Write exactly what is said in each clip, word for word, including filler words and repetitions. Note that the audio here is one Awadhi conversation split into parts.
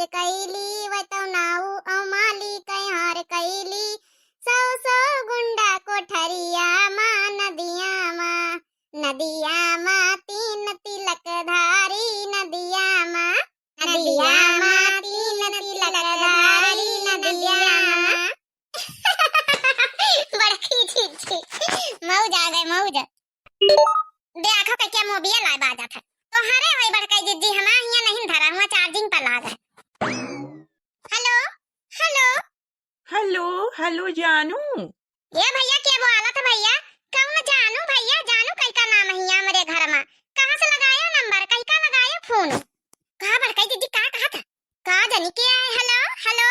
कैली वतौनाऊ औ माली कैहार कैली, सौ सौ गुंडा कोठरिया मा, नदिया मा, नदिया मा तीन तिलक धारी नदिया मा, नदिया मा तीन तिलक धारी नदिया मा। बड़की जिज्जी, मौज आ गए, मौज। देखो के क्या मोबिया लाए बाजत है। तोहरे होई बड़काई जिज्जी, हमार हियां नहीं धरा हुआ, charging पर लाग है। Hello, hello। Hello, hello जानू। ए भैया, के बोलत है भैया? कौन जानू भैया? जानू कई का नाम है हमरे घर मा? कहाँ से लगायो number? कई का लगायो phone? का बड़काई जिज्जी, का कहत है? का जानी के आए? Hello, hello।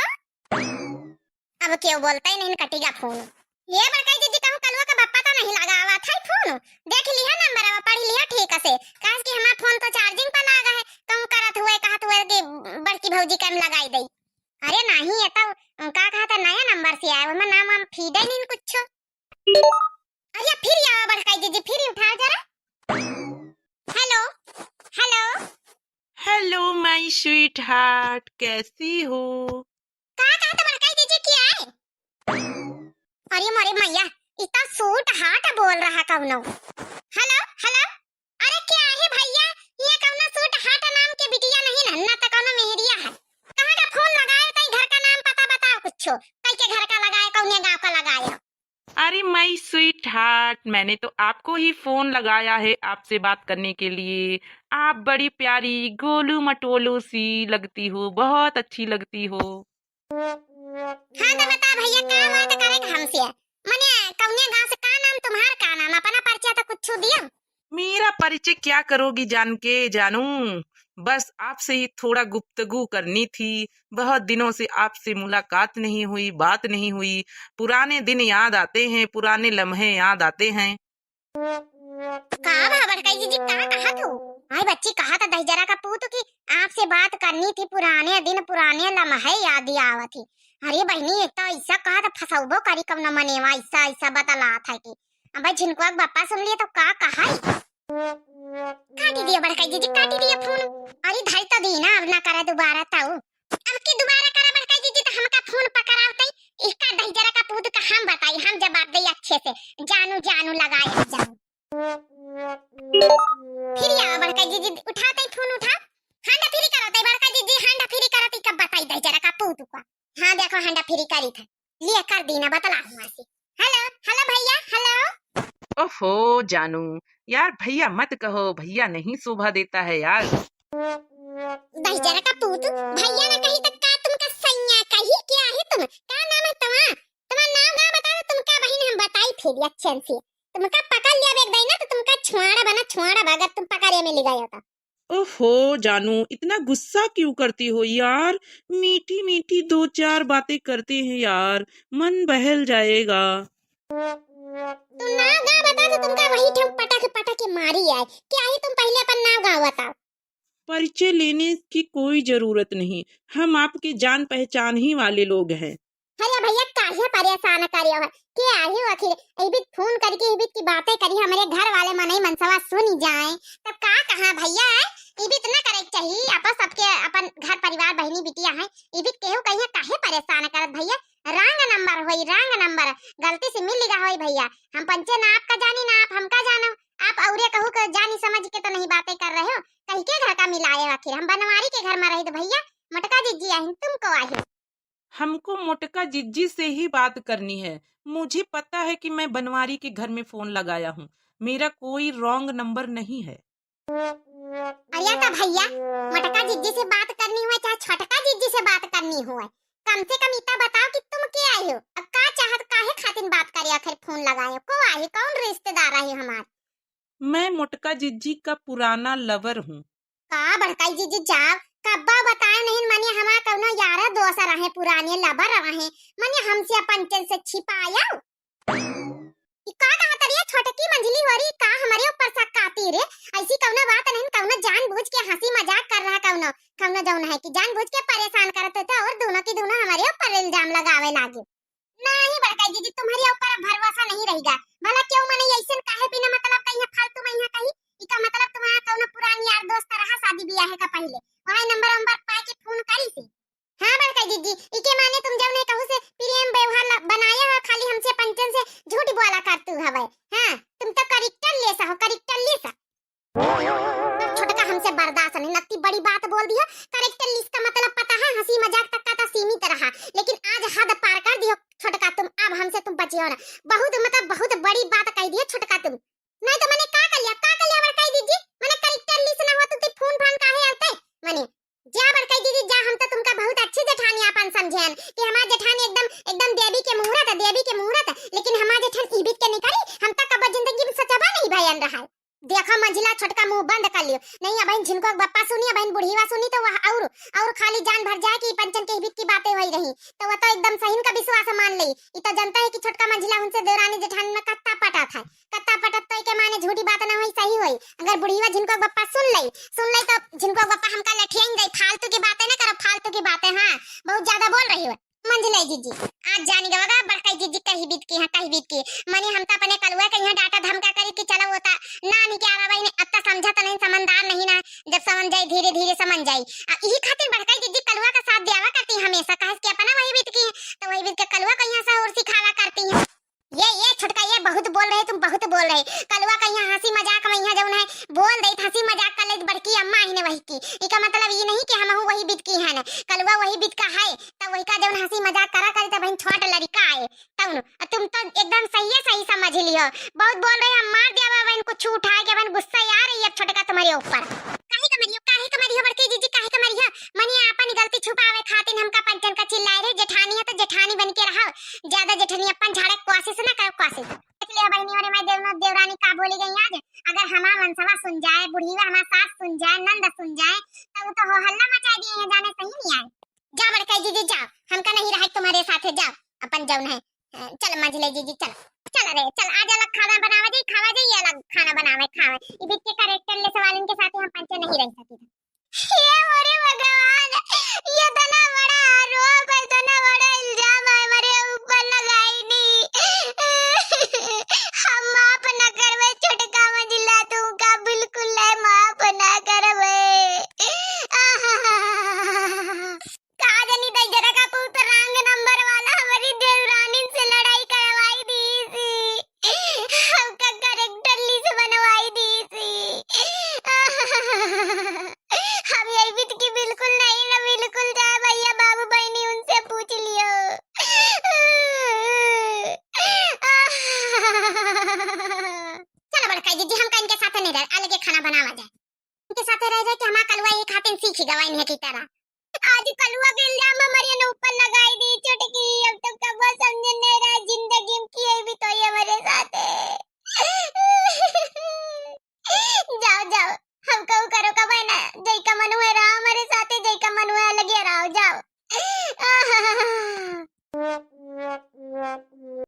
अब केहू बोलतै नहीं, कटिगा phone। ए बड़काई जिज्जी, कहूँ कलुआ का बप्पा तो नहीं लगावत है phone? देख लिहा number, अब पढ़ लिहा ठीक से, काहे कि हमार phone तो charging पर लागा है। कहूँ करत हुए, कहत हुए कि बड़की भौजी का हम लगाई दई। अरे नहीं, ये तो का कहत है, नया number से आया, ओमा नाम हम feed ही नहीं कुछ। अरे फिर आवा बड़काई जिज्जी, फिर उठा जरा। Hello, hello। Hello my sweetheart, कैसी हो? का कहत बड़काई जिज्जी, के आए? अरे मोरे मैया, ई तो sweetheart बोल रहा कौनो। Hello, hello। अरे के आहे भैया, ये कौनो sweetheart नाम के बिटिया नहीं है, ना तो कौनो मेहरिया है। कहाँ का phone लगाए, तई घर का नाम पता बताओ कुछो, कई के घर का लगाए, कौने गाँव का लगाए? अरे my sweetheart, मैंने तो आपको ही phone लगाया है आपसे बात करने के लिए। आप बड़ी प्यारी गोलू मटोलू सी लगती हो, बहुत अच्छी लगती हो। हाँ तो बता भैया, का बात करे के हमसे? मने कौने गाँव से, का नाम तुम्हार, का नाम? अपना परिचय तो कुछ दियो। मेरा परिचय क्या करोगी जान के जानू, बस आपसे ही थोड़ा गुफ्तगू करनी थी। बहुत दिनों से आपसे मुलाकात नहीं हुई, बात नहीं हुई। पुराने दिन याद आते हैं, पुराने लम्हे याद आते हैं। का भा बड़काई जिज्जी, का कहत हो? आई बच्ची, कहत दहिजरा का पूत कि आपसे बात करनी थी, पुराने दिन पुराने लम्हे याद आवत ही। अरे बहिनी, एक तो ऐसा कहत फसौबो करी कौनो मनेवा, ऐसा ऐसा बतलात है कि अब झिनकुआ के बप्पा सुन लिए तो का कहाई? काटी दिया बड़काई जिज्जी, काटी दिया phone। अरे धई तो दीना, अब ना करे दोबारा ताऊ। अब की दोबारा करा बड़काई जिज्जी तो हमका phone पकड़ावतई, इसका दहिजरा का पूत का हम बताई, हम जवाब देई अच्छे से। जानू जानू लगाए जानू। फिर आवा बड़काई जिज्जी, उठातई phone उठा। Hands free करतई बड़काई जिज्जी, hands free करतई, कब बताई दहिजरा का पूत का। हाँ देखो, hands free करी था। लिया कर दीना, बतला हुआ से। Hello, hello भैया, hello। ओहो जानू, यार भैया मत कहो, भैया नहीं शोभा देता है यार। दहिजरा का पूत, भैया ना कही तो का तुमका सैया कही? के आहे तुम? का नाम है तुम्हार? तुम्हार नाम गाँव बता दो, तुमका बहिन हम बताई फिर अच्छे से। तुमका पकड़ लिया एक दाई ना तो तुमका छुआड़ा बना छुआड़ा बा, अगर तुम पकड़े में ले गए हो तो। ओहो जानू, इतना गुस्सा क्यों करती हो यार? मीठी मीठी दो चार बातें करते हैं यार, मन बहल जाएगा। तू नाव गाँव बता तो तुमका वही ठम पटक पटक के मारी आए। के आहे तुम, पहले अपन नाव गाँव बताओ। परिचय लेने की कोई जरूरत नहीं, हम आपके जान पहचान ही वाले लोग हैं। अरे भैया, काहे परेशान करे हो? के आहे आखिर? इबित phone करके इबित की बातें करी, हमरे घर वाले मनई मनसवा सुनी जाए, तब का कहा भैया? इबित न करे के चाहिए, आपस सबके अपन घर परिवार बहिनी बिटिया है, इबित केहू कहिए काहे परेशान करत भैया? Wrong number होई, wrong number, गलती से मिल लिगा होई भैया। हम पंचे ना आपका जानी ना आप हमका जानो, आप औरे कहू के जानी समझ के तो नहीं बातें कर रहे हो, कहीं के घर का मिलाए हो आखिर? हम बनवारी के घर में रही तो भैया, मोटका जिज्जी आहिन, तुमको आहिन। हमको मोटका जिज्जी से ही बात करनी है। मुझे पता है कि मैं बनवारी के घर में phone लगाया हूँ। मेरा कोई wrong number नहीं है। अरे तो भैया, मोटका जिज्जी से बात करनी हुए चाहे छोटका जिज्जी से बात करनी हुए, कम से कम इतना बताओ कि तुम के आए हो, अब का चाहत, काहे खातिर बात करे, आखिर phone लगाए हो, को आहे, कौन रिश्तेदार आहे हमार? मैं मोटका जिज्जी का पुराना lover हूँ। का बड़काई जिज्जी जाव, कब्बा बताए नहीं, मने हमार कौनो यारा दोस्त रहे, पुराने lover रहे, मने हमसे अपन चल से छिपाया। ई का कहत रही छोटकी मंझली हो रही, का हमरे ऊपर शक काती रे? ऐसी कौनो बात नहीं, कौनो जानबूझ के हंसी मजाक कर रहा, कौनो, कौनो जौन है कि जानबूझ के परेशान करत हो तो और दोनों की दोनों हमरे ऊपर इल्जाम लगावे लागे। नहीं बड़काई जिज्जी, तुम्हरे ऊपर अब भरोसा नहीं रहेगा। भला क्यों मने ऐसन काहे बिना मतलब कहीं फालतू में यहाँ कहीं? इका मतलब तुम्हारा कौनो पुरान यार दोस्त रहा शादी ब्याह का पहले, वही number वंबर पाए के phone करी से। दियो। करेक्टर लिस का मतलब पता है, हँसी मजाक तक का तो सीमित रहा, लेकिन आज हद पार कर दियो छोटका तुम, अब हमसे तुम बचियो ना। बहुत, मतलब, बहुत बड़ी बात कह दियो छोटका तुम। नहीं तो मने का कर लिया, का कर लिया बड़काई दीदी? मने करेक्टर लिस ना हो तो ती फोन फान काहे आते? मने जा बड़काई दीदी जा, हम तो तुमका बहुत अच्छी जेठानी आपन समझेन कि हमार जेठानी एकदम, एकदम देवी के मूरत है, देवी के मूरत है, लेकिन हमार जेठान ई बीत के निकली, हम तो कब जिंदगी में सचबा नहीं भयन रहा है। देखा मंझिला, छोटका मुंह बंद कर लियो। नहीं, अबहिन झिनको के बप्पा सुनी, अबहिन बुढ़ीवा सुनी तो वह और, और खाली जान भर जाए कि पंचन के हिबित की बातें होई रही। तो वह तो एकदम सहीन का विश्वास मान ले। ई तो जनता है कि छोटका मंझिला उनसे देवरानी जेठानी में कत्ता पटा था, कत्ता पटत तो के माने झूठी बात ना होई, सही होई। अगर बुढ़ीवा झिनको के बप्पा सुन ले, सुन ले तो झिनको के बप्पा हमका लठियाइन जाई। फालतू की बातें ना करो, फालतू की बातें। हाँ, बहुत ज्यादा बोल रही हो। मंझिला जीजी, आज जानी गवा गा बड़काई जीजी कही बीत की, हाँ, कही बीत की। मने हम तो अपने कलुआ के यहाँ डांटा धमका करी कि चलो वो ता नानी के आवा बहिनी, अब तो समझा तो नहीं, समझदार नहीं ना, जब समझ जाई धीरे धीरे समझ जाई। आ यही खातिर बड़काई जीजी कलुआ का साथ दियावा करती हमेशा, काहे कि अपना वही बीत की, तो वही बीत के कलुआ को यहाँ सहूर सिखावा करती है। ये, ये छोटका, ये बहुत बोल रहे तुम, बहुत बोल रहे। कलुआ का यहाँ हँसी मजाक में यहाँ जौन है बोल दे, हँसी मजाक कर ले बड़की अम्मा ही ने वही की। इका मतलब ये नहीं कि हमहू वही बीत की है ना, कलुआ वही बीत का है, तब वही का जौन हँसी मजाक करा करी तब छोट लड़का है। तब नु, तुम तो एकदम सही है, सही समझ लियो। बहुत बोल रहे, हम मार दिया बहन कुछ उठा के, बहन गुस्सा आ रही है छोटका तुम्हारे ऊपर। काहे का मरियो, काहे का मरियो बड़की जीजी, काहे का मरियो? मने आपन गलती छुपावे खातिर हमका पंचन का चिल्लाए रहे, जेठानी है तो जेठानी बन के रहो, ज्यादा जेठनियापन झाड़े कोशिश ना करो, कोशिश। देख लिया बहिनी, अरे मैं देवनो देवरानी का बोली गई आज, अगर हमार मनसवा सुन जाए, बुढ़ीवा हमार सास सुन जाए, नंद सुन जाए, तब तो हो हल्ला मचा दिए हैं, जाने सही नहीं आए। जा बड़काई जीजी जा, हमका नहीं रहा तुम्हारे साथे, जा अपन जौन है, अ, चल मंझिले जीजी चल, चल रे चल, आज अलग खाना बनावा जाई, खावा जाई, अलग खाना बनावे खावे, ई बीच के करेक्टर ले सवालन के साथे हम पंचे नहीं रह सकी। हे मोरे भगवान, ये इतना बड़ा आरोप है, इतना बड़ा इल्जाम है हमारे ऊपर लगाई नी। हम माफ ना करबे छोटका मंझिला, तुमका बिल्कुल ले माफ ना करबे। का जानी दई जरा का पूत रंग नंबर वाला हमारी देवरानी से लड़ाई करवाई दी सी। हमका करेक्टर लिस बनवाई दी सी। हम यही बीत की बिल्कुल नहीं ना, बिल्कुल जाए भैया बाबू बहनी उनसे पूछ लियो। चलो बड़का जीजी, हमका इनके साथे नहीं रह, अलगे खाना बनावा जाए। इनके साथे रह रह के हमार कलुआ ये खातिन सीखी गवा इन्हें की तरह। आज कलुआ के इल्जाम हमारे न ऊपर लगाई दी छोटकी, अब तो कबो समझे नहीं रहा जिंदगी में की भी तो ये हमारे साथे। जाओ जाओ, हम कहू करो कबे ना, जई का मन हुए रहा हमारे साथे, जई का मन हुए अलगे रहो, जाओ।